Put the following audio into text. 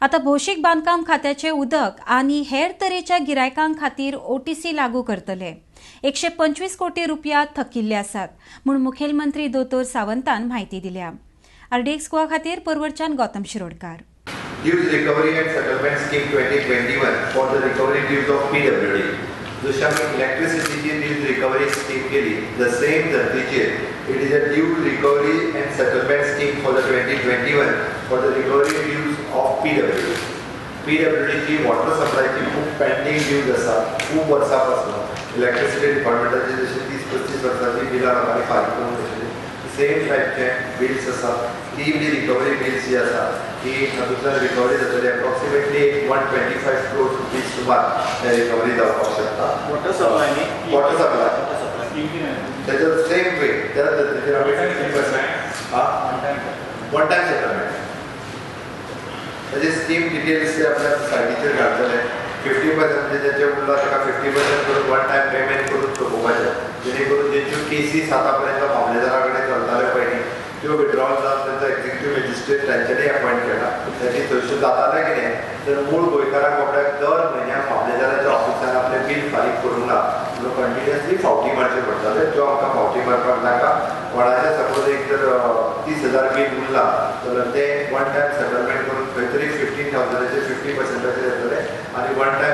आतां भौशीक बांदकाम खात्याचे उदक आनी हेर तरेच्या गिरायकां खातीर ओटीसी लागू करतले. 125 कोटी रुपया थकिल्ले आसात म्हूण मुखेलमंत्री दोतोर सावंतान म्हायती दिल्या. आरडीएक्स गोवा खातीर पर्वरच्यान Gautam Shirodkar. Dues Recovery and Settlement Scheme 2021 for the recovery dues of PWD. जशी आमी इलेक्ट्रिसिटीची ड्यूज रिकवरी स्कीम केली, the same धर्तीचेर it is a due recovery and settlement scheme for the 2021 for the recovery dues of PWD. पीडब्ल्यूडीची water सप्लायची खूब pending dues आसा खूब वर्सां पासून. Electricity डिपार्टमेंटाची जशी 30-35 वर्सांची बिलां लोकांनी फारीक करूंक नाशिल्ली, सेम टायपचे बिल्स आसा. ती बी रिकवरी बिल्स जी आसा ती हातूंतल्यान रिकवरी जातली. अप्रॉक्सिमेटली एक 125 क्रोर्स रुपीज सुमार रिकवरी जावपाक शकता. वॉटर सप्लाय न्ही? Water supply. Water supply scheme कितें? त्याच्या सेम वे, त्या पद्दतीन आमी 50% हा वन टायम सेटलमेंट. ताजे स्कीम डिटेल्स ते आपल्या सायटीचेर घालतले. 50% म्हणजे ज्याचे उरला ताका 50% करून वन टायम पेमेंट करून सोंपोवपाचें, जेणे करून जेंच्यो केसीस आतां पर्यंत मामलेदारा कडेन चलताल्यो पयलीं, त्यो विड्रॉल जावन तांचो एक्झिक्युटीव मॅजिस्ट्रेट तांच्यांनी अपॉयंट केला. ताची थंयसर जातालें कितें तर मूळ गोंयकारांक बाबड्याक दर म्हयन्याक मामलेदाराच्या ऑफिसान आपलें बील फारीक करूंक ना म्हणून कंटिन्युअसली फावटी मारच्यो पडटाले. त्यो आमकां फावटी मारपाक नाका. कोणाचें सपोज एक जर 30,000 बील उरलां जाल्यार तें वन टायम सेटलमेंट करून खंय तरी 15,000चेर 50%चेर येतलें आनी वन टायम